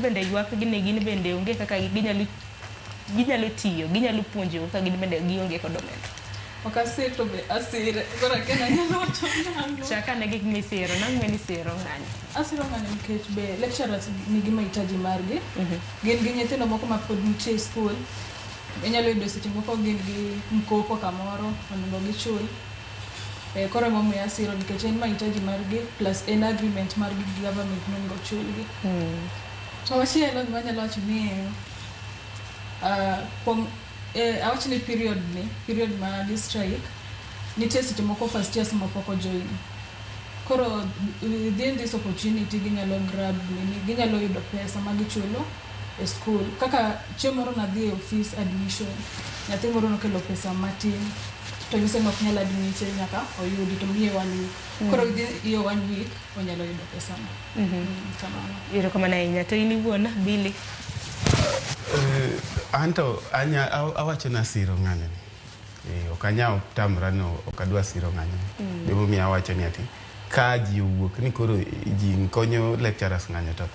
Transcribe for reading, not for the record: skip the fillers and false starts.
Bende ywak gi ni gin bende onge kaka ginyalo tiyo, ginyalo puonjo ka gin bende gionge kod omenda. Ok asir to be asire. Koro akia ni anyalo wacho nang'o. Chak ane gik misiro, nang'o misiro ng'anyo? Asiro ng'anyo nikech be lecturers nigi mahitaji margi. Gin gi nyithindo moko ma pod nitie e school. Inyalo yudo seche moko gin gi mkopo kamoro onego gichul. Koro emomiyo asiro, nikech en mahitaji margi plus en agreement margi gi government monego chulgi. To machielo gima anyalo wacho ni kuom awach ni period ni, period ma gi strike, nitie seche moko first years ma pok ojoin. Koro within this opportunity ginyalo grab nini, ginyalo yudo pesa ma gichulo e school. Kaka chieng' moro nadhi e office admission, nyathi moro nokelo pesa matin to nyise ni ok nyal admit nyaka oyudi to miye one week. Koro within hiyo one week onyalo yudo pesa no. Kamano. Erokamano ahinya. To in iwuon, Billy? Anto awacho ni asiro ng'anyo ni. Ok anyal tamra ni ok adwa siro ng'anyo ni. Emomiyo awacho ni ati ka ji owuok ni koro ji konyo lecturers ng'anyo to